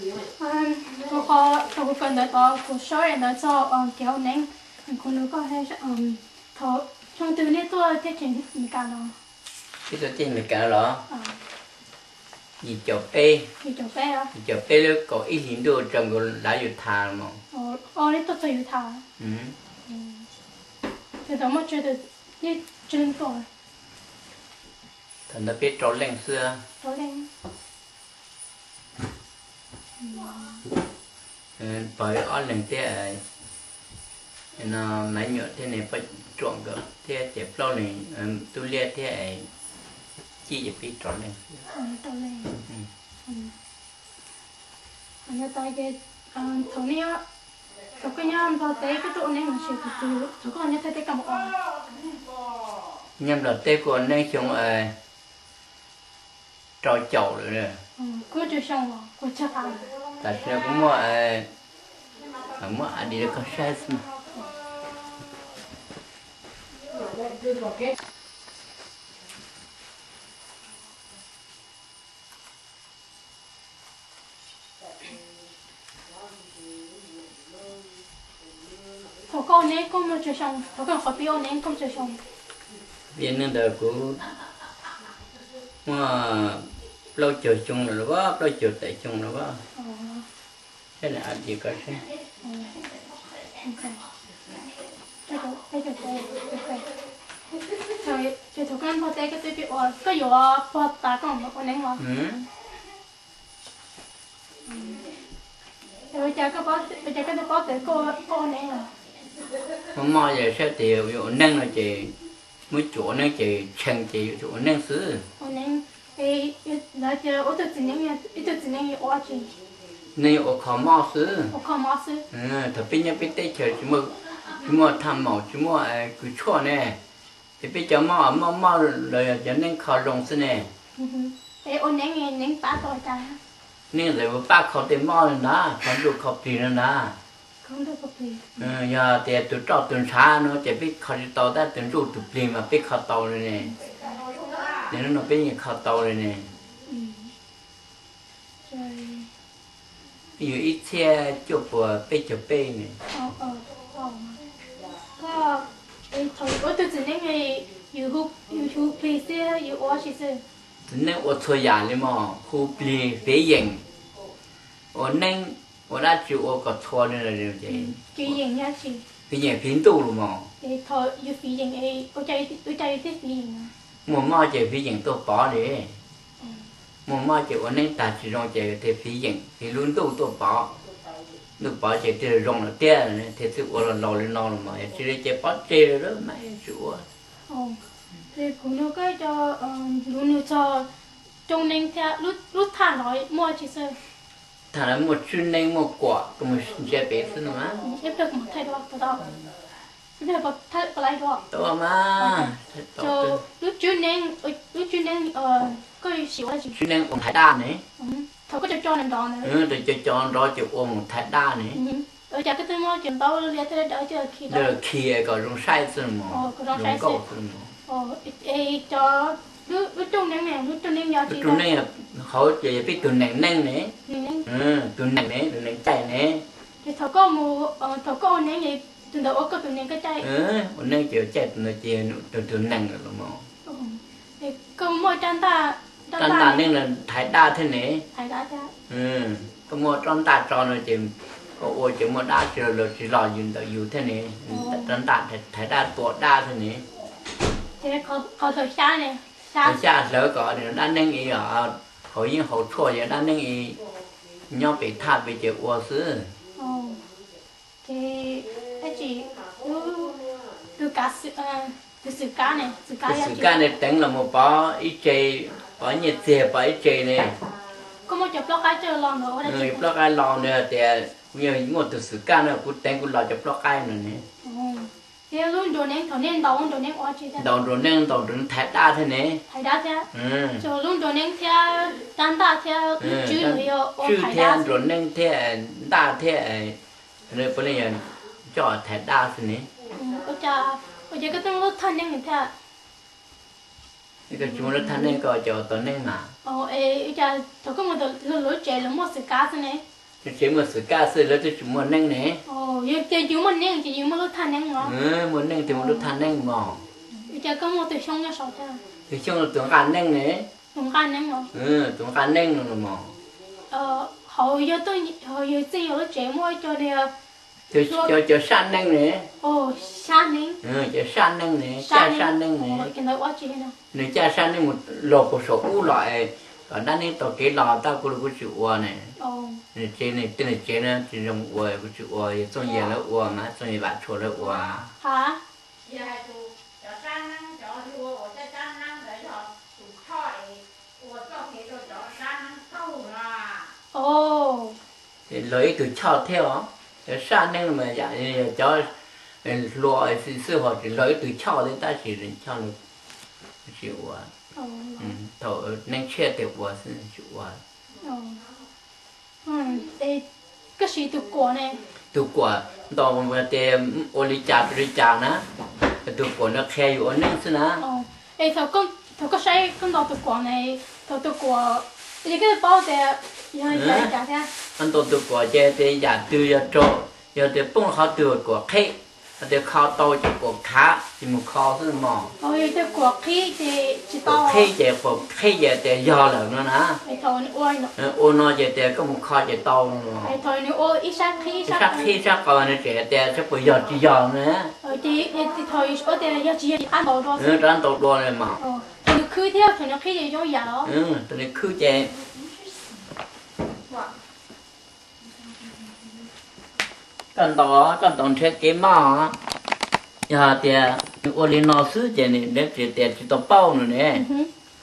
Kuv qhov, thaum kuv kawm ntawv tod kuv saib ntawv txog kev ua neeb, kuv nug koj, thaum xyoo twg nej tuaj teb chaws Amelikas no? Peb tuaj teb chaws Amelikas los? Yim caum peb, yim caum peb lub kaum ib hlis ntuj tsaws nkaus lav Utah no. Nej tuaj txog Utah? Thaum ntawd muaj tsawg, nej tsawg leej tuaj? Thaum ntawd peb rau leej xwb. Pog ob leeg thiab, no Maiv Nyuam thiab ne, poj ruam nkawd thiab ces plaub leeg, Tub Liab thiab Cib ces peb rau leej. Thaum nej, thaum koj nyob Nplog teb koj tuaj ua neeb los sis thaum koj nyob Thaib teb koj mus ua? Nyob Nplog teb kuv ua neeb xyoo rau caum lawm. Tam sim no kuv muaj, muab adi rau koj saib xwb. Thaum koj ua neeb koj muaj tsawg xyoo? Thaum koj nyuam qhuav pib ua neeb koj muaj tsawg xyoo? Pib ua neeb ntawd kuv muaj plaub caug xyoo lawm los, plaub caug tawm xyoo lawm. Saib adi koj saib. Ces thaum koj nyob Nplog teb koj twb pib ua, koj yuav pog tas koj mam ua neeb los? Ua cas koj twb paub tias koj ua neeb los? Muaj mob ces saib tias yuav ua neeb no ces muab cuam ua neeb ces tshee ces yuav tsum ua neeb xwb. Lawv tias ua tug txiv neeb, ib tug txiv neeb yuav ua tsi? Neeb yuav ua kho mob xwb. Thaum peb nyob peb teb chaws tsis muaj, tsis muaj thaj maum tsis muaj kws tshuaj ne, ces peb cov mob mob mob los cov neeb kho zoo xwb ne. Neeb ntawd ua pab kho tej mob no ntag, kho ntuj kho plig no ntag. Yog tias tus roj tus ntshav no ces peb kho tsis tau, tab tus ntuj tus plig mas peb kho tau li ne. Ces hnub no peb yeej kho tau li ne. Peb yug ib txhiab cuaj puas peb caug peb ne. Koj, thaum ua tug txiv neeb, yus hu plig xwb yus ua tsi xwb? Txiv neeb ua txhua yam li mog, hu plig, fiv yeem, ua neeb, ua dab tsi ua kom txhua li. Fiv yeem fiv ntuj los mog. Muaj mob ces fiv yeem tuaj pov li. Muaj mob ces ua neeb tag tsis zoo ces thiaj fiv yeem, fiv lub ntuj tuaj pov. Ntuj pov ces thiaj zoo lawm tiag, thiaj txwj ua los laus li no los mas, yog tsis li ces pov tseg lawm mas tsis ua. Kuv nug koj cov lus nug txog coob neeb thiab lub thaj no muaj tsi xwb? Thaj no muaj tswb neeb muaj kuam, koj mus ntsia pem xwb no. Tau mas. Lub tswb neeb, lub tswb neeb, koj sim ua dab tsi? Tswb neeb ua thaiv daj ne. Thaum koj cov cov nrov, thaum cov cov nrov ces ua mus thaiv daj ne. Ua cas koj twb muab cov ntaub liab thiab dawb thiab khi, khi kom zoo saib xwb mog, zoo nkauj xwb mog. Cov, lub rooj neeb, lub rooj neeb hauv ces yog peb tus nees neeb ne. Tus nees ne, tus nees caij ne. Ces thaum koj mus, thaum koj ua neeb, tus ntawd ua koj tus nees koj caij. Ua neeb ces caij tus ntawd ces tus nees lawm los mas. Koj muaj rab ntaj, rab ntaj neeb no thaiv daj thiab ne. Koj muaj rab ntaj tso no ces koj ua ces muaj dab tsi los tsis los yus ntawm yus thiab ne. Rab ntaj thaiv daj tua daj thiab ne. Qhov xya hlawv kom dab neeb ib, hauv yeeb hauv tshuaj yog dab neeb ib, nyob pem thaj pem ces ua xwb. Ces tab sis tus kav, tus xwm kab ne, tus xwm kab ne teev los mus pov ib tse, pov nyiaj txiag pov ib tse ne. Koj muab cov plaub qaib coj los ntawd ua dab tsi? Plaub qaib los nws tias kuv yog muaj tus xwm kab no kuv teev kuv los cov plaub qaib no ne. Ces lub nruas neeb thaum nej ntaus nruas neeb ua tsi? Ntaus nruas neeb, ntaus nruas neeb thaiv daj thiab ne. Thaiv daj thiab. Ces lub nruas neeb thiab rab ntaj thiab lub tswb no yog ua thaiv daj thiab. Nruas neeb thiab ntaj thiab, puav leej yog coj thaiv daj xwb ne. Ua cas, ua cas koj twb muaj lub thaj neeb thiab? Koj tsis muaj lub thaj neeb, koj cov ua tau neeb mas. Thaum koj mus lub tsev lawv muaj xwm kab xwb ne. Tsev muaj xwm kab xwb, lawv twb tsis muaj neeb ne. Yog tias yus muaj neeb ces yus muaj lub thaj neeb no. Muaj neeb ces muaj lub thaj neeb mog. Ua cas koj muaj tus xyoob nyob saud thiab? Tus xyoob tus nqaj neeb ne. Tus nqaj neeb no. Tus nqaj neeb no los mog. Hauv yog txij yog lub tsev muaj cov, cov sab neeb ne. Sab neeb. Cov sab neeb ne, caj sab neeb ne. Nws caj sab neeb mus los puag saum ub los es kom dab neeb taug kev los tab kuv los kuv tsis ua ne. Nws tsev, nws tej nws tsev no tsis zoo ua, kuv tsis ua, yog Txooj Yias lawv ua mas, Txooj Yias Vam Tshuas lawv ua. Los ib tug choj thiab os. Cov sab neeb mas yam yog cov hluas xwb, ho tsis los ib tug choj thiab, tab sis choj tsis ua. Thaum neeb tshiab tes ua xwb tsis ua. Koj siv tus kuam ne? Tus kuam ntaus tias ua li cas rau li cas na. Tus kuam no qhia yus ua neeb xwb na. Es thaum koj saib koj ntaus tus kuam ne, thaum tus kuam, es koj paub tias yog li cas thiab? Koj ntaus tus kuam ces tias yam twg yog rau, yog tias poob qhov twg kuam qhib, yog tias kho tau ces kuam khav ces mus kho xwb mog. Yog tias kuam qhib ces tsis tau. Kuam qhib ces, kuam qhib ces tias yog lawm no na. Ua no ces tias koj mus kho ces tau no. Ib sab qhib sab qau nws tseem tias saib puas yog tsis yog na. Rov qab ntaus dua li mog. Thaum nws khwb ces koj ntaus, koj ntaus nrhiav kev maj. Yog hais tias nws ua li no xwb ces nws tseem tias tsis tau paub nws ne.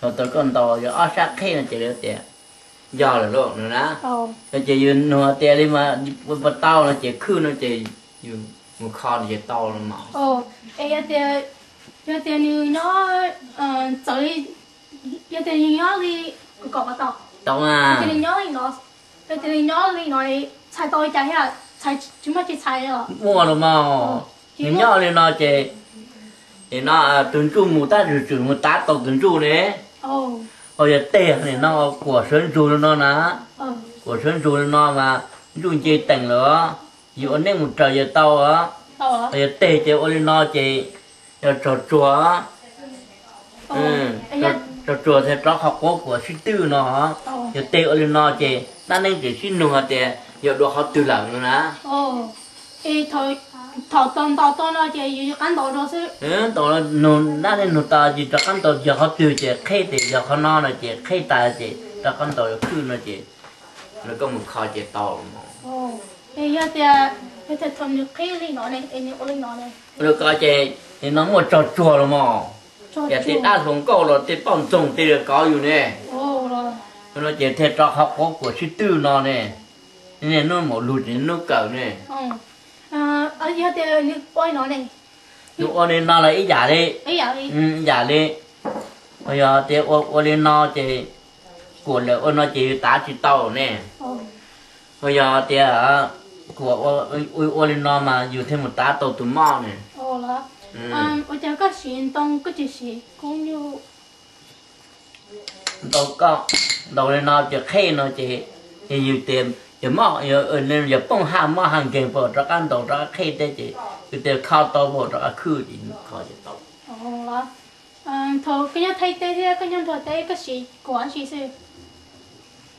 Thaum koj ntaus yog ob sab qhib no ces lawv tias yog lawm lauj no na. Ces yus nug tias li mas ua puas tau no ces khwb no ces yus mus kho no ces tau los mas. Yog tias nws nyob, txawm li, yog tias nws nyob li, kuv kom mas tau. Tau mas. Yog tias nws nyob li no, yog tias nws nyob li no, txhais tau li cas thiab? Txhais tsis muaj tsis txhais los? Muaj los mas. Nws nyob li no ces, no tus ntsuj mus tab sis tsum mus tav tau tus ntsuj ne. Ho yog teg nim no kuam sawv ntsug li no na. Kuam sawv ntsug li no mas ntsuj nce teem lawm. Yus ua neeb mus raws yus tau. Ho yog teg ces ua li no ces yog tsog tsuag. Tsog tsuag thiaj rov qhov quav kuam sib twj no. Yog teg ua li no ces dab neeb tseem sib nug hais tias yog dua qhov twg lawm no na. Thaum ntaus tau no ces yus rov qab ntaus dua xwb. Ntaus, nug dab neeb nug tau ces rov qab ntaus yog qhov twg ces qhib tias yog qhov no no ces qhib tas ces rov qab ntaus yog khwb no ces lawv koj mus kho ces tau los mas. Yog tias, yog tias thaum nws qhib li no ne, es nws ua li no ne. Lawv koj ces nim no muaj tsog tsuag los mas. Yog tej dab hluas nkauj los tej poj ntxoog tej kov yus ne. No ces thiaj rov qhov quav kuam sib twj no ne. Niaj hnub maum lug tseem hnub kawm ne. Yog tias nws ua li no ne. Nws ua li no los ib yam li, ib yam li. Ho yog tias ua li no ces kuam lawm ua no ces yus tav tsis tau ne. Ho yog tias kuam ua li no mas yus thiaj mus tav tau tus moj ne. Ua cas koj siv ntoo koj tsis siv kub nyuj? Ntaus li no ces qhib no ces yus tias yog mob, yog poob haj mob haj nkeeg puas rov qab ntaus rov qab qhib thiab ces yus tias kho tau puas rov qab khwb ces kho ces tau. Thaum koj nyob Thaib teb thiab koj nyob Nplog teb koj siv kuam tsi xwb?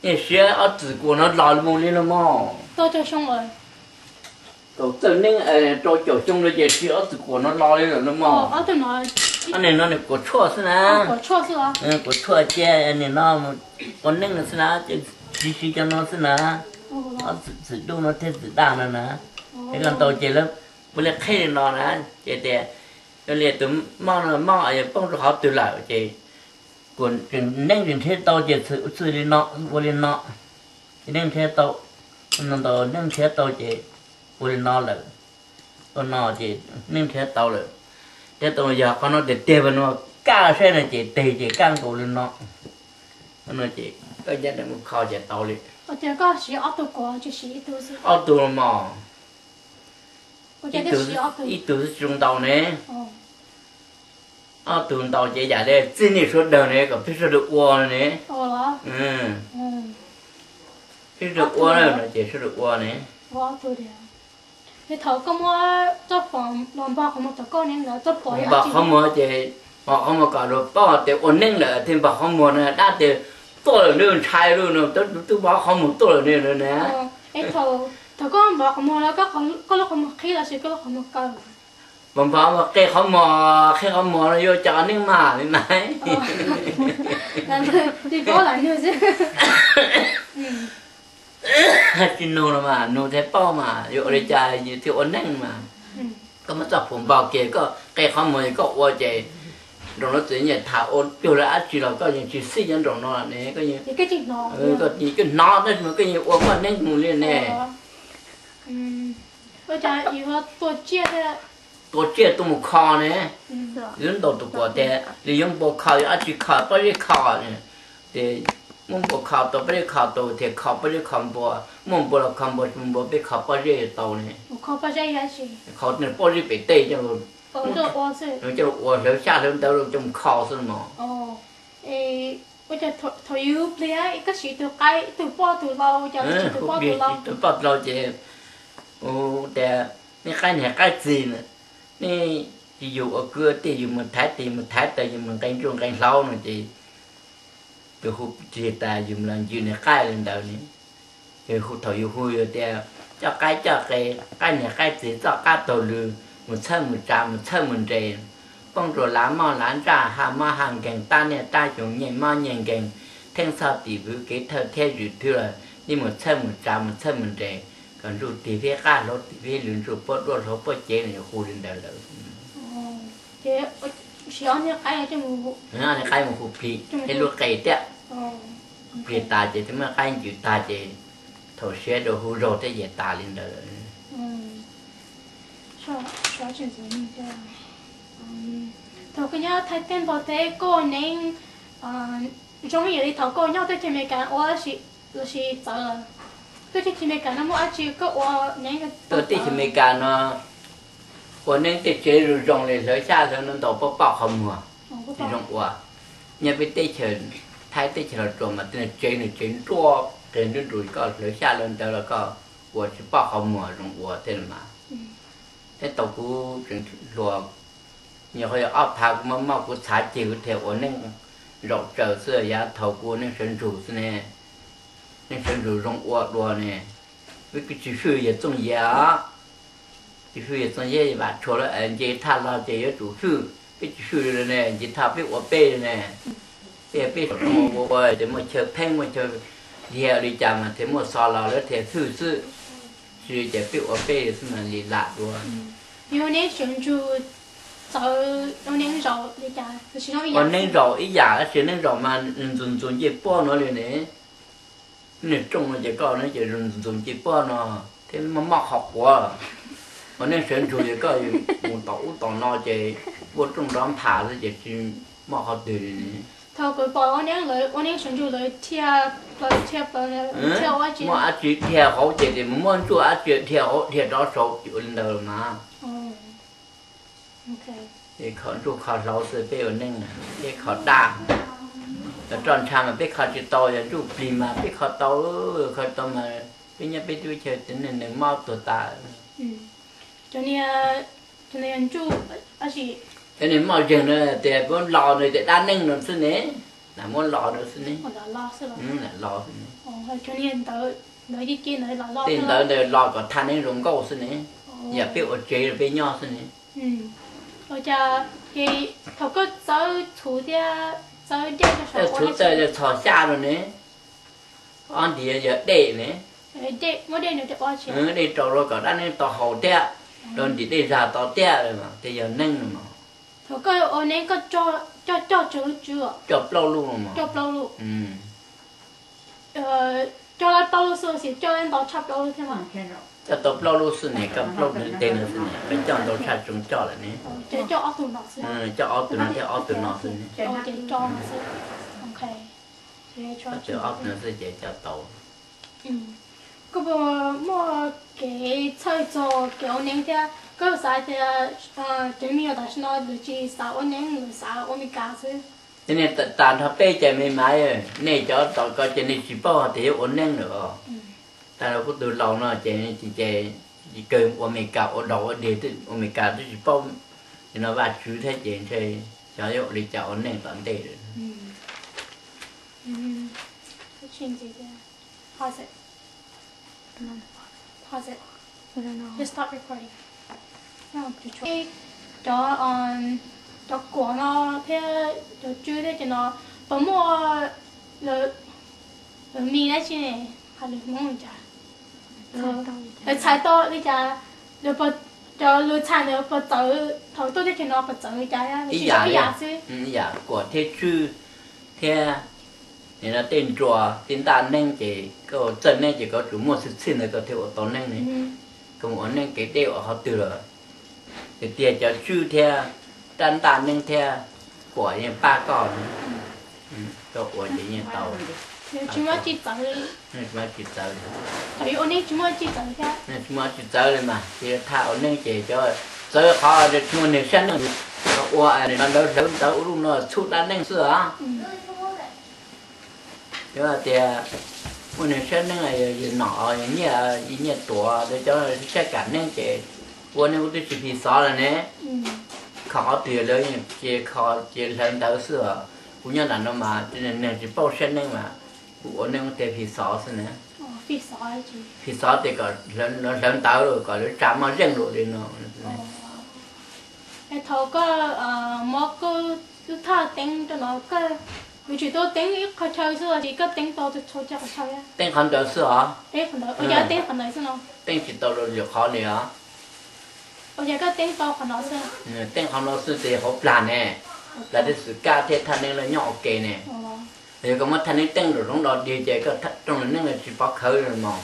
Yeej siv ob txwm kuam no los mus li no mog. Tau caum xyoo lawm. Thaum txawj neeb rau caum xyoo no ces siv ob txwm kuam no los li lawm no mog. Ob tug no, nim no nws kuam tshuaj xwb na. Kuam tshuaj cia nim no ua neeb no xwb na, ces siv siv cov no xwb na. Ob txwm, txwm dub no thiab txwm daj no na. Es koj ntaus ces lawv ua li qhib li no na, ces tias yog li tus moj no moj poob rau qhov twg lawm ces kuam neeb tsis nrhiav tau ces txwm li no, ua li no. Ces neeb nrhiav tau, ntaus neeb nrhiav tau ces ua li no lawm. Ua no ces neeb nrhiav tau lawm. Nrhiav tau yog qhov no tiag tiag no, kaj saib no ces teg ces kaj nkaus li no. Qhov no ces koj ncaj nraim mus kho ces tau li. Ob tug mog. Ib tug xwb tsis zoo ntaus ne. Ob tug ntaus ces yam li txij nej sawv daws ne kom peb sawv daws ua ne. Peb sawv daws ua no ces sawv daws ua ne. Thaum koj muab txoj phom los npog qhov muag tod koj ne lawv txoj phom npog qhov muag ces, npog qhov muag kom luag paub tias ua neej lawm thiaj npog qhov muag na, dab tias tuaj lawm nws ntshai lawm no, twb npog qhov muag tuaj lawm ne na. Thaum koj npog qhov muag los koj lub qhov muag qhib los sis koj lub qhov muag kaw? Npog qhov muag, qe qhov muag, qhib qhov muag no yuav cov neej mas li mas. Tsis nug los mas nug thiaj paub mas yuav ua li cas thiaj ua neej mas. Koj muab txoj phom npog kiag koj qe qhov muag koj ua ces nraum no txawm nyiam tham ua cuag li dab tsi los koj yeej tsis xij nyob nraum no ne, koj hnov tab sis mas koj yeej ua koj neej mus li ne. Tua tsiaj tuaj mus kho ne, yuav ntaus tus kuam tias li yuav npua kho yuav dab tsi kho pob zeb kho ne, ces muab npua kho tau pob zeb kho tau thiaj kho pob zeb kho npua, muaj npua los kho npua tsis muaj npua peb kho pob zeb tau ne. Kho pob zeb pem tej coj los ua hlawv xyaj hlawv ntawv los coj mus kho xwb no. Thaum yus plig koj siv tus qaib, tus poj tus lau, tus poj tus lau ces tias nej qaib niag qaib txiv na, nej tsis yug ua kwv ua tij yus mus thaiv tis mus thaiv taws yus mus nqee ntsuj nqee hlauv no ces tus hu tsis tas yus los ncw niag qaib li ntawd ne. Hu thaum yus hu yus tias coj qaib coj qe, qaib niag qaib txiv txoj qab taug lw, mus txhawb mus tsa mus txhawb mus nres, poob rua lav moj lav ntsaj, haj mob haj nkeeg, tab niaj tab xyoo nyeej mob nyeej nkeeg, theeb txhoj tim vwv kev thawj thiab zwm thwb los yeej mus txhawb mus tsa mus txhawb mus nres, kom ntsuj tig peb qab hlauv tig peb lw, ntsuj puab duab hlauv puab cev no yus hu li ntawd lawm. Niag qaib mus hu plig thiab lub qe thiab. Plig tas ces thiaj muab qaib ncw tag ces thaum siav rau hu zaug thiab ces tas li ntawd lawm. Thaum koj nyob Thaib teb Nplog teb koj neej zoo ib yam li thaum koj nyob teb chaws Amelikas ua los sis txawv lawm? Tuaj teb chaws Amelikas no muaj dab tsi koj ua neej? Tuaj teb chaws Amelikas no ua neej tej tsev zoo zoo li hlawv xyaj hlawv ntawv ntau poj poj qhov muag, zoo ua. Nyob peb teb chaws Thaib teb chaws Los Tsuas mas tej tsev nws tsev nruab qias nruab nrus, koj hlawv xyaj hlawv ntawv los koj ua tsis poj qhov muag zoo ua thiab mas. Thiab tau kuv tseem hluas, nyuam qhuav yog ob phav kuv muab moj kuv txhav ceg kuv thiaj ua neej zaum tsaws xwb, yav thaum kuv ua neej sawv ntsug xwb ne, neej sawv ntsug zoo ua dua ne. Peb kuj tsis hwj yawg Txooj Yias, tsis hwj yawg Txooj Yias vam tshua lawm nce thaj los ces yuav tsum hwj, peb tsis hwj li ne, nce thaj peb ua peb li ne. Peb peb saum no ua ua ces muaj chaw pheeb muaj chaw dhia li cas mas thiaj muaj xov los lawv thiaj hwj xwb, tsis li cas peb ua peb li xwb mas li lam dua. Ua neej zaum ib yam tab sis neej zaum mas ntxuag ntxuag ncej puab no li ne. Neeg rooj no ces koj ne ces ntxuag ntxuag ncej puab no thiab moj moj qhov quav. Ua neej sawv ntsug ces koj mus tom ub tom no ces puab rooj nrov npham xwb ces tsis moj qhov twg li ne. Thaum kuv pom ua neej sawv ntsug lawv dhia plaws dhia plaws, muaj dab tsi dhia hauv ces tias mus muab ntsuj dab tsi dhia hauv dhia rov saud ces ua li ntawd mas. Ces kho ntsuj kho hlauv xwb peb ua neej, peb kho daj. Yog roj ntsha mas peb kho tsis tau, yog ntsuj plig mas peb kho tau, kho tsis tau mas peb nyob peb teb chaws neeg mob tuag tas. Cov niag mob zeeg no tias muab los no tias dab neeg no xwb ne, lam muab los no xwb ne. Lam los xwb ne. Tej ntawd ntawd los kom thaj neeb zoo nkauj xwb ne, yam peb ua tsev rau peb nyob xwb ne. Txhuv txawj txhos xyaj rau ne, ob nti yog dej ne, dej rau rau kom dab neeb tau haus thiab, rau ntim dej zag tau thiab, tej yog neeg no. Coj plaub lub no. Coj tau plaub lub xwb ne, koj plaub lub teg no xwb ne, koj coj ntau tshaj tsoom coj lawm ne. Coj ob tug no thiab ob tug no xwb ne. Ob tug no xwb ces coj tau. Koj puas muaj Kev txhawj txog kev ua neeb thiab koj xav tias cov me nyuam tam sim no lawv tsis xav ua neeb, lawv xav ua Meskas xwb. Ces nej tag nrho peb cov me mas, nej cov tom ko ces nej tsis paub tias yuav ua neeb lawm os. Tag los kuv tus laus no ces, ces kawg ua Meskas ua dog ua dig, ua Meskas twb tsis paub. Ces no Vajtswv thiab ces ntshe xyov yuav ua li cas ua neej tom ntej lawm. Cov, cov kuam no thiab cov tswb thiab cov no puas muaj lawv mis dab tsi ne? Hais lus Hmoob li cas? Lawv txhais tau li cas? Cov lus txhais ntawd puas txawv thaum tuaj teb chaws no puas txawv li cas? Ib yam xwb. Ib yam kuam thiab tswb thiab tej nruas tej ntaj neeb ces koj txawj neeb ces koj tsuas muaj xwb txhij ntawd koj thiaj ua tau neeb ne. Koj mus ua neeb kev deb ua qhov twg los tiag tiag cov tswb thiab rab ntaj neeb thiab kuam yeej pab koj, koj ua ces yeej tau. Tsis muaj tsis txawv li. Tsis muaj tsis txawv li mas, ces thaj ua neeb ces cov txawv qhov tsis muaj neeg saib neej, ua ntawv hlawv ntawv ua luj no txhub dab neeb xwb os. Yog tias muaj neeg saib neej, yus nom, yus nyiaj, yus nyiaj tuav, cov saib kam neeb ces ua neeb kuj twb tsis phim xov lawm ne. Kho qhov twg lawv ces kho ces hlawv ntawv xwb os. Kuv nyob nram no mas neeg tsis paub saib neej mas kuv ua neej kuj tias phim xov xwb na. Phim xov tias kom hlawv ntawv kom lawv tsa moj zeej lawm li no. Thaum koj muab koj lub thaj teeb rau no, koj yuav tsum tau teeb ib qhov chaw xwb los sis koj teeb tau txhua txhua qhov chaw? Teeb qhov ntawd xwb os. Teeb tsis tau lwm qhov li os. Ua cas koj teeb tau qhov no xwb? Teeb qhov no xwb ces hauv plag ne, plag tej xwm kab thiab thaj neeb lawv nyob ua ke ne. Yog koj muab thaj neeb teeb nraum zoov do dig ces koj rooj neeb los tsis pov khawv li mos.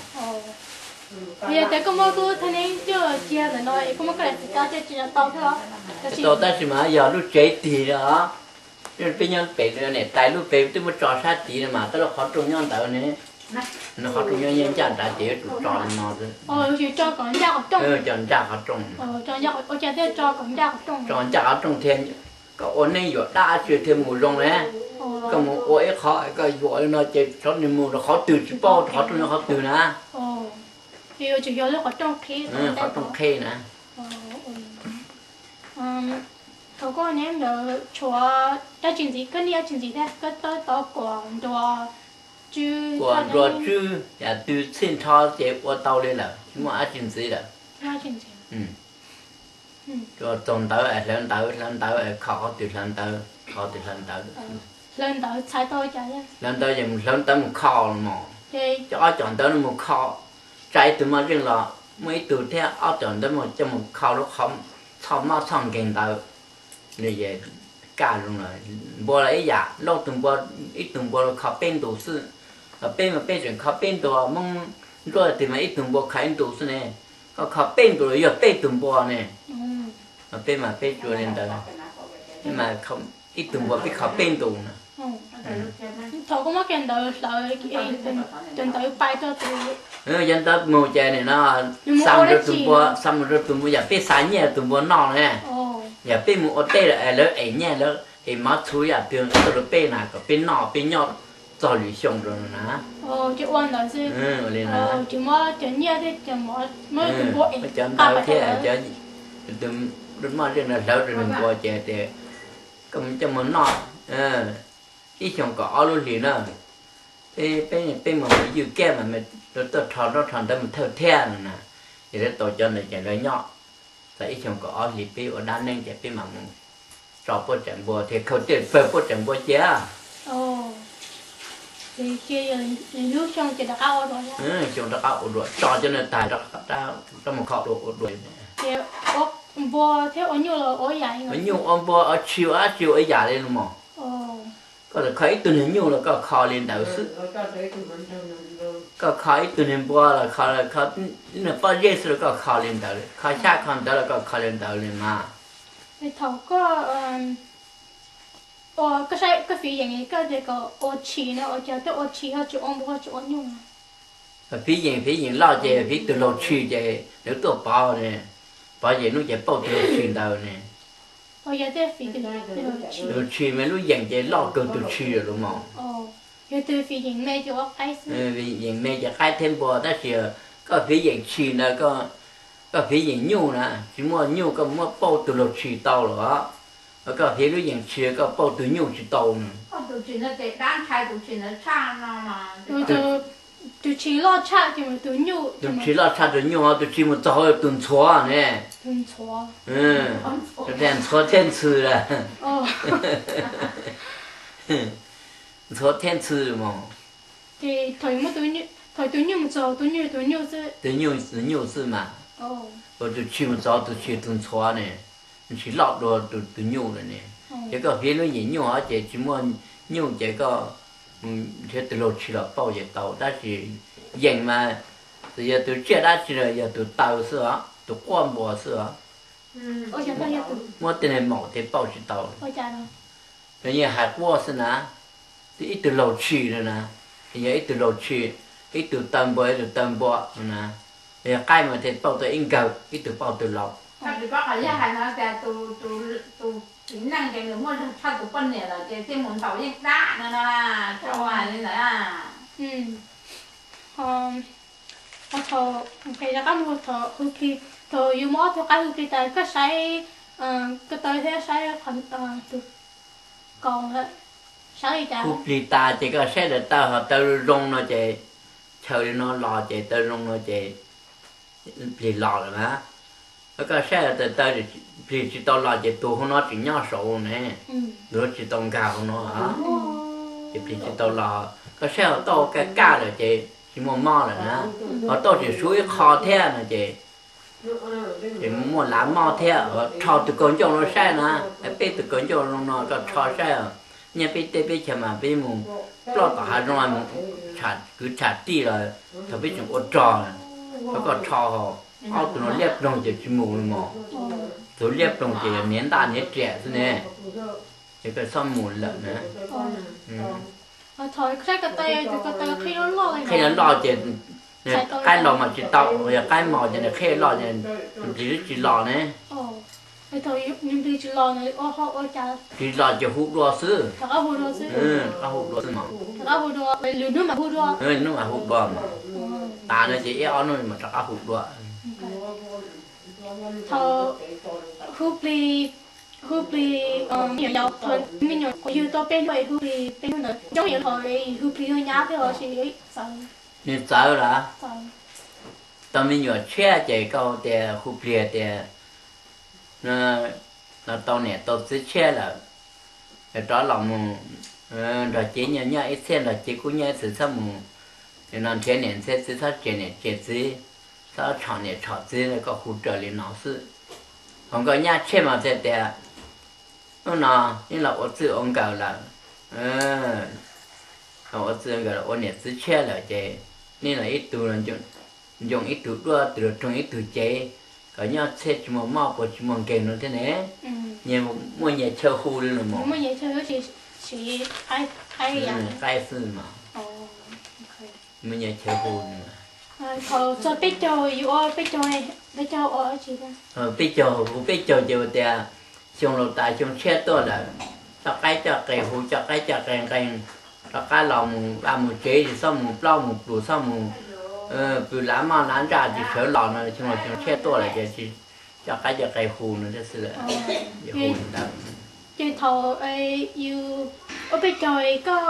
Yog tias koj muab koj thaj neeb coj cia ntawm no es koj muab koj daim xwm kab coj cia tau thiab los? Tau, tab sis mas yog lub tsev tig os. Peb nyob pem niam tais lub pem twb muab tso sab tid no mas tab lub qhov rooj nyob ntawd ne. Nws qhov rooj nyob nyiaj ncaj nrad ces yuav tsum tso li no xwb. Tso ncaj qhov rooj. Tso ncaj qhov rooj thiab koj ua neeb yuam dab tsi thiaj mus zoo ne. Koj mus ua ib qho koj yuam li no ces tsov nws mus rau qhov twg tsis paub rau qhov rooj nyob qhov twg na. Qhov rooj qhib na. Thaum koj ua neeb ntawd tshuav dab tsi ntxiv, koj niaj dab tsi ntxiv thiab koj tau kuam nruas tswb? Kuam nruas tswb yam twg txhij nrho ces ua tau li lawm, tsis muaj dab tsi ntxiv lawm. Txaus ntawv, hlawv ntawv, hlawv ntawv, kho qhov twg hlawv ntawv, kho qhov twg hlawv ntawv. Hlawv ntawv txhais tau cas? Hlawv ntawv ces mus hlawv ntawv mus kho mos. Cov ob cov ntawv no mus kho, tsa ib tug moj zeej los muaj ib tug thiab ob cov ntawv mus coj mus kho lub qhov txhoj mob txhoj nkeeg ntawd. Nws ces kaj zoo lawm. Npua los ib yam, laub tug npua, ib tug npua kho peb ntus xwb. Peb mas peb tseem kho peb ntus, Hmoob Nruab twg mas ib tug npua kho ib ntus xwb ne. Koj kho peb ntus los yog peb tug npua ne. Peb mas peb tsuas li ntawd, peb mas ib tug npua peb kho peb ntus na. Thaum koj muab kiag ntawv hlawv, cov ntawv pais rau tus, cov ntawv mus ces nim no xa mus rau tus npua, xa mus rau tus npua, yam peb xa nyiaj tus npua noj ne. Yam peb mus ua teb lawm es lawv ev nyiaj lawv ev mov txhuv yam twg tuaj rau peb na kom peb noj peb nyob txog lwm xyoo rau na. Li na. Cov ntawv thiab cov moj zeej no hlawv rau npua ces tias koj mus coj mus noj ib xyoos kaum ob lub hlis na. Peb, peb mus ywj kiab mas tuaj rho nrab rho ntawv mus thawj thiab no na. Ces lawv tau cov ntawd ces lawv nyob txog ib xyoos kaum ob hlis peb ua dab neeb ces peb mam mus tso puab tsaim npua thiab khaws tej pawg puab tsaim npua cia. Xyoo rov qab ua dua tso cov ntawd tag, rov mus kho dua ua dua. Ua nyuj ua npua ua tshis ua dab tsi ua ib yam li no mos. Koj kho ib tug niag nyuj los koj kho li ntawd xwb. Koj kho ib tug niag npua los kho, kho ib niag pob zeb xwb los koj kho li ntawd, kho xyab kho ntawv los koj kho li ntawd li mas. Thaum koj ua, koj saib koj fiv yeem koj tias kom ua tshis no ua cas koj ua tshis ho tsis ua npua ho tsis ua nyuj? Fiv yeem, fiv yeem loj ces fiv tus laug tshis ces lawv tuaj pov, pov ces hnub ces pauj tus laug tshis ntawd ne. Tus tshis mas lub yeem ces loj kawg tus tshis lawm los mas. Yeem me ces qaib thiab npua tab sis koj fiv yeem tshis ntawd, koj fiv yeem nyuj na, tsis muaj nyuj koj muab pauj tus laug tshis tau los, koj fiv lub yeem tshis koj pauj tus nyuj tsis tau na. Tus tshis loj tshaj tus nyuj, tus tshis loj tshaj tus nyuj, tus tshis mus txog tus ntxhuav ne. Ntxhuav thiab ntxhw lawm. Ntxhuav thiab ntxhw mas. Tus nyuj mus txog tus nyuj, tus nyuj xwb mas. Ua tus tshis mus txog tus tshis tus ntxhuav ne, tshis loj dua tus nyuj lawm ne. Ces koj fiv lub yeem nyuj ces tsis muaj nyuj ces koj nrhiav tus laug tshis los pauj ces tau tab sis yeem mas txawm yog tus tsiaj dab tsi los yog tus taw xwb os, tus quaj npua xwb os. Muab tej neeg maum tej pauj tsis tau. Yog hais quaj xwb na, ib tug laug tshis no na, yog ib tug laug tshis, ib tug taw npua ib tug taw npua no na, yog qaib mas thiaj pauj tau ib nkawg, ib tug pauj tus laus. Tsis paub qhov yog hais no tias tus txiv neej ces nws muaj zog tshaj tus poj niam lawm ces thiaj mus ntaus yeej dab no na, tsis ua li ntawd. Thaum, thaum yus muab ob tug qaib hu plig tas koj saib ko taw thiab saib tus kaus lawm, saib li cas? Hu plig tas ces koj saib daim taw ho taw zoo no ces chaw li no los ces taw zoo no ces plig los lawm na. Koj saib daim taw plig tsis tau los ces tus hauv no tseem nyob saud ne, tus tsis tau nkag hauv no, ces plig tsis tau los. Koj saib ho tauj kaj kaj lawm ces tsis muaj mob lawm na, ho tauj tseem suv ib qho thiab no ces ces muaj lav mob thiab. Rho tus kaus ncauj no saib na, peb tus kaus ncauj zoo no koj rho saib, nyob peb teb peb chaws mas peb mus ploj tom hav zoov mus kwv tsham tij los thaum peb tseem ua rog, thaum koj rho ho ob tug no liab ploog ces tsis mus li mos, tus liab ploog ces yog niag ntaj niag riam xwb ne, ces koj txhob mus lawm na. Qhib loj loj ces qaib los mas tsis tau, yog qaib mos ces nws qhib loj ces nws plig tsis los ne. Plig los ces hu dua xwb, rov qab hu dua xwb mos, hnub mas hu dua mos, tas no ces ib ob hnub mas rov qab hu dua. Hu plig, hu plig, me nyuam, me nyuam yug tau peb hnub hu plig peb hnub ntawd coob yam li hu plig yug nyab thiab los sis txawv? Nws txawv lawm. Tau me nyuam tshiab ces koj tias hu plig tias los tau niam tau txiv tshiab lawm, rov los mus nrog cev nyob nyob ib txhiab, nrog cev kub nyob ib txhis, txhob mus no nrhiav niam nrhiav txiv, txhob tseg niam tseg txiv, txhob tshom niam tshom txiv, koj hu raws li no xwb. Ho nkauj nyab tshiab mas thiaj tias hnub no neb los ua txij ua nkawm lawm, ua txij ua nkawm los ua niam txiv tshiab lawm ces neb los ib tug ncoo ib tug duab, tus los roog ib tug cev, kom nyob txhiab tsis muaj mob puas tsis muaj nkeeg no thiab ne. Nyias muaj nyias chaw hu li no mos. Qaib xwb mas muaj nyias chaw hu li no. Thaum txog peb caug yus ua peb caug, peb caug ua dab tsi? Peb caug, hu peb caug ces ua tias xyoo laus tas xyoo tshiab tuaj lawm, coj qaib coj qe hu, coj qaib coj qe nqee, rov qab los mus vaj mus tsev, tsis txhob mus plaub mus plus, txhob mus pw lav maj lav ntsaj, tsis sawv los no, xyoo laus xyoo tshiab tuaj lawm ces coj qaib coj qe hu no thiab xwb. Ces thaum yus ua peb caug koj,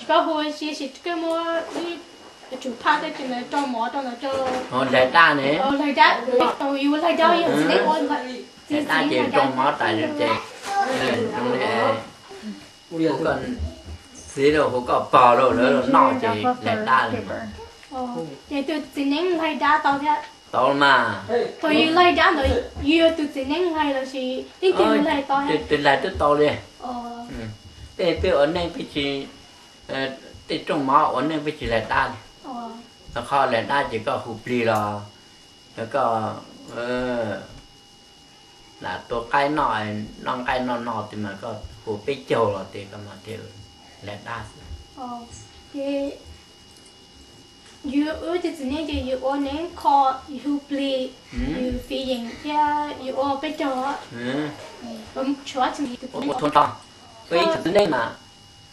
koj hu si si koj muab ib tsum phaj tej ntawd rau mov rau ntawd rau, hlais dab ne, hlais dab, thaum yus hlais dab yog txiv neej ua, hlais dab ces rau mov tas ces zoo li hu koj txiv los hu koj pog los lawv los noj ces hlais dab li mas. Ces tus txiv neej hlais dab tau thiab? Tau mas. Thaum yus hlais dab ntawd yus yog tus txiv neej hlais los sis leej twg hlais tau? Tus hlais twb tau li. Peb, peb ua neej peb tsis, tej rooj mov ua neej peb tsis hlais dab li. Qhov hlais dab ces koj hu plig los, koj lam tua qaib noj, noj nqaij noj no tias mas koj hu peb caug los tias koj mas thiaj hlais dab xwb. Yus wb tus txiv neej ces yus ua neeb kho, yus hu plig, yus fiv yeem thiab yus ua peb caug. Ua thoob nrho, koj ib tug txiv neej mas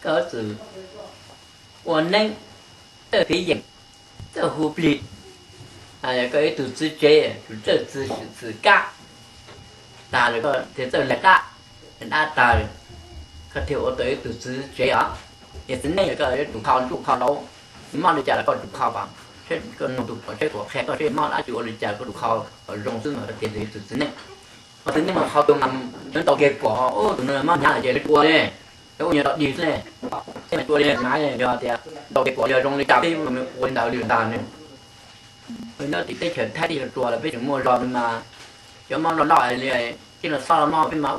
koj txawm ua neeb, txawj fiv yeem, txawj hu plig, koj ib tug txiv tsev, tus txawj txwm kab, tag lawm koj thiaj txawj laig dab, laig dab tag, koj thiaj ua tau ib tug txiv tsev os. Yog txiv neej los koj yuav tsum kho ntsuj kho ntau, mob li cas los koj tsum kho kom, seb koj nug tus pom seb puas qhia koj seb mob dab tsi ua li cas koj tsum kho kom zoo xwb mas koj thiaj li tus txiv neej. Ho txiv neej mas kho tus mas yuav ntaus kev pom, tus no mob hnyav lawm ces lawv tsis ua li, lawv ua nyuag tau dig xwb ne, tej mas tsis ua li na, yog tias ntaus kev pom yog zoo li cas peb ua li ntawd li ntag ne. Nyob tim teb chaws Thaib teb chaws Tsuas los peb tseem muaj zog no mas, cov mob loj loj li, tej no xob los mob peb mas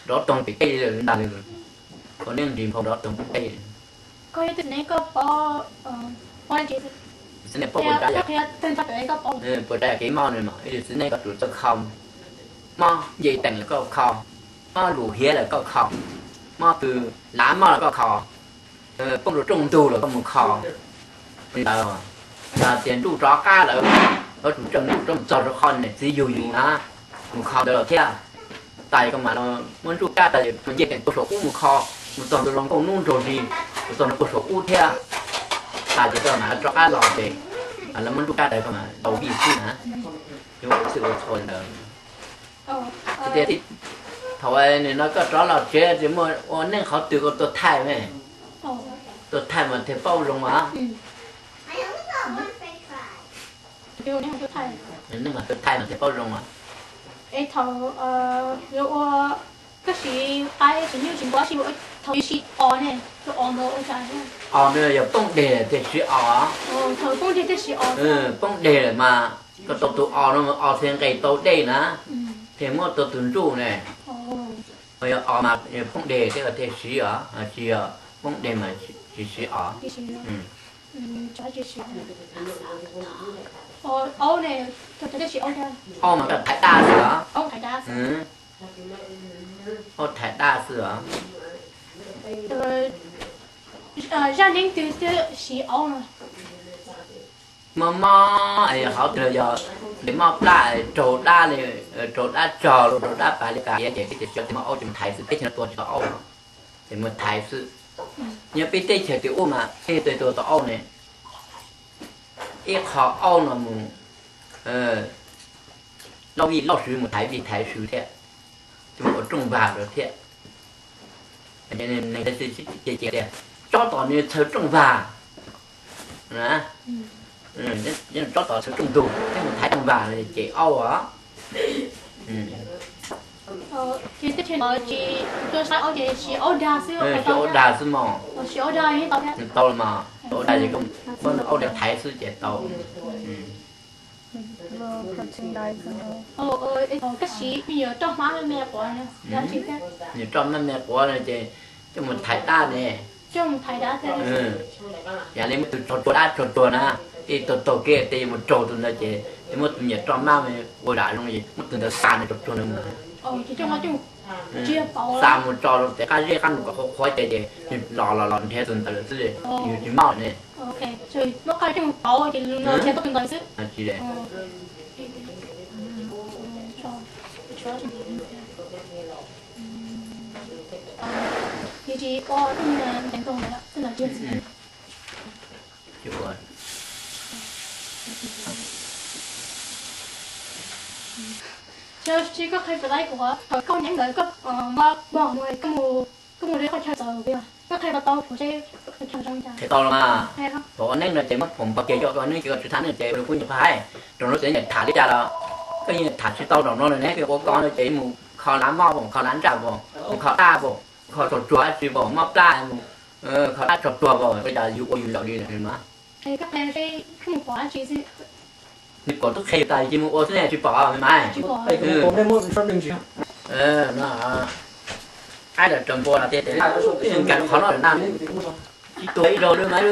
rov toog tim tej li ntag li, ua neeb nris nphau rov toog tim tej. Txiv neej paub puas tsav yam, puas tsav yam kev mob no mas ib tug txiv neej koj tsum txawj kho. Mob nce teem los koj kho, mob lus hiav los koj kho, mob kws lav moj los koj kho, poob rau rooj ntug los koj mus kho. Li ntawd, yog tias ntuj rov qab lawm, koj tsum tseem ntuj rov mus txog rau qhov niam txiv yug yus na, mus kho ntawd los thiab. Tas koj mam muab ntsuj kab tas mus nce teem puag saum ub mus kho, mus txog ntawm zoo nkauj hnub nraug zis, mus txog ntawm puag saum ub thiab. Tas ces koj mam rov qab los ces mam muab ntsuj kab tas koj mam tau vij xwb na. Yuav ua txhij ua txhua li ntawd. Tias thaum no koj rov los tsev ces muaj ua neej qhov twg koj tuaj thaij me, tuaj thaij mas thiaj paub zoo mas. Neej mas tuaj thaij mas thiaj paub zoo mas. Es thaum yuav ua, koj siv qaib siv nyuj siv npua, thaum yus siv os ne, tus os ntawd ua cas? Os no yog poob deg thiaj siv os. Thaum poob deg thiaj siv os. Poob deg lawm mas koj tau tus os no os thiaj nqes tau dej na, thiaj muab tau tus ntsuj ne. Yog os mas poob deg thiab koj thiaj siv os, tsis yog poob deg mas tsis siv os. Aub mas koj thaiv dab xwb os. Aub thaiv dab xwb os. Zaj neeb twg thiaj siv aub no? Mob mob es hauv twg los yog ntes mob plab, raug dab li, raug dab tsog los raug dab pas li pas hiav ces peb tias siv tias mob aub ces mus thaiv xwb, peb chaw no tua tsis tau aub, ces mus thaiv xwb. Nyob peb teb chaws tim ub mas peb tua tau aub ne, ib qho aub no mus lauj vij lauj swv, mus thaiv vij thaiv swv thiab, mus ua rooj vag rau thiab. Tias tsob tom nws txhawv rooj vag, tsob tom txhawv rooj ntug thiab mus thaiv rooj vag ces aub os. Siv aub dag xwb mog. Tau los mas, aub dag ces koj muab aub dag thaiv xwb ces tau. Nws roj mab me quav no ces coj mus thaiv dab ne. Yam li muaj tus tsog tsuag dab tsog tsuag na, ib tug taug kev tej yuav mus raug tus ntawd ces muab tus nyiam roj mab me ua zam zoo es muab tus ntawd xa nws tsog tsuag ntawd mus. Xa mus tso rau tej qab zeb qab nus kom qhuav qhuav ces nws los los los nrhiav tus ntawd lawm xwb, nws tsis mob ne. Tsis, tsis, koj qhia pem laiv kuv qhov thaum koj nyeem ntawd koj mog, koj mus, koj mus li qhov chaw txawv, koj qhia tau tau kuv seb qhov chaw zoo li cas. Qhia tau los mas, thaum ua neeb no ces muab phoom npog kiag coj koj neeb ces koj tsis tham neeb ces kuv nyuam qhuav hais, zaum no txawm nyiam tham li cas los koj yeej tham tsis tau. Zaum no ne koj ua koj no ces mus kho lav mob pom, kho lav ntsaj pom, mus kho dab pom, kho tsog tsuag dab tsi pom, mob plab mus kho dab tsog tsuag pom, ua cas yus ua yus lawm li no. Nws pom tub qhe tas ces mus ua xwb ne tsis pom me mas. Aib lawm raws npua no tias tes nkag qhov no lawm na, tsis tuag ib zaug li mas,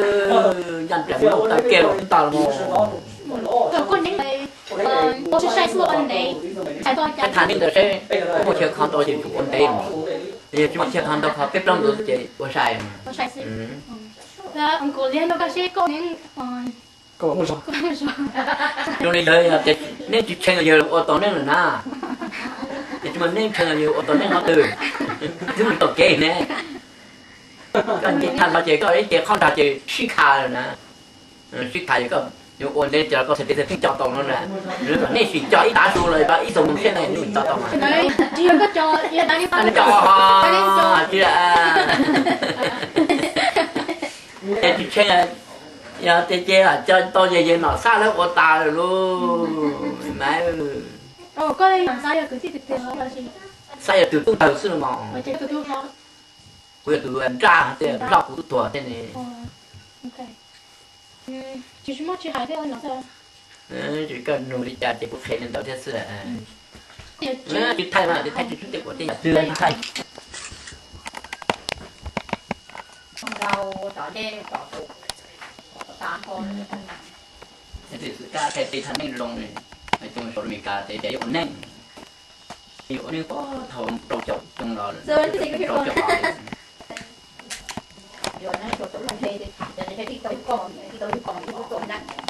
ncaj nraim mus taw kiag los tsis tau los. Tham neeb ntawd seb muaj chaw kho ntau ces tsum ua ntev, yog tsis muaj chaw kho ntau kho peb plaub ntawd ces ua sai. Zoo li yawg tias neb tsis tshee los yawg ua tau neej lawm na. Ces tsis muaj neb tshee los yawg ua tau neej qhov twg? Twb mus taug kev ne. Koj nce thaj no ces koj ib ce qhob nrag ces sib kha lawm na. Sib kha ces koj yuav ua ntev ces koj txhais tes txhais taw pheej coj tau no na. Nej sim coj ib tav su los ib xuab moos thiab ne, nej coj tau mas. Tsis yog koj coj, yog tas li tas li coj, tsis yog. Ces tsis tshee, yog tias ces coj tau ces yawg nom xab lawv ua tas lawm lauj. Mas xab yog tus tub ntawd xwb los mas. Kuv yog tus nraj tej nrog kuv tub tuag thiab ne. Tsis muaj tsis hais thiab no. Tsis koj nug li cas ces kuv qhia li ntawd thiab xwb. Tsis thaij mas, tsis thaij tsis tshub tej kuv tej yam twg thaij. Tej xwm kab tej tej thaj neej zoo, hais txog saum Amelikas ces yuav ua neej, yuav ua neej puag thaum rau caum xyoo los, rau caum los, yuav ua neej rau caum xyoo, tau yug koj, tau yug koj, tau yug koj.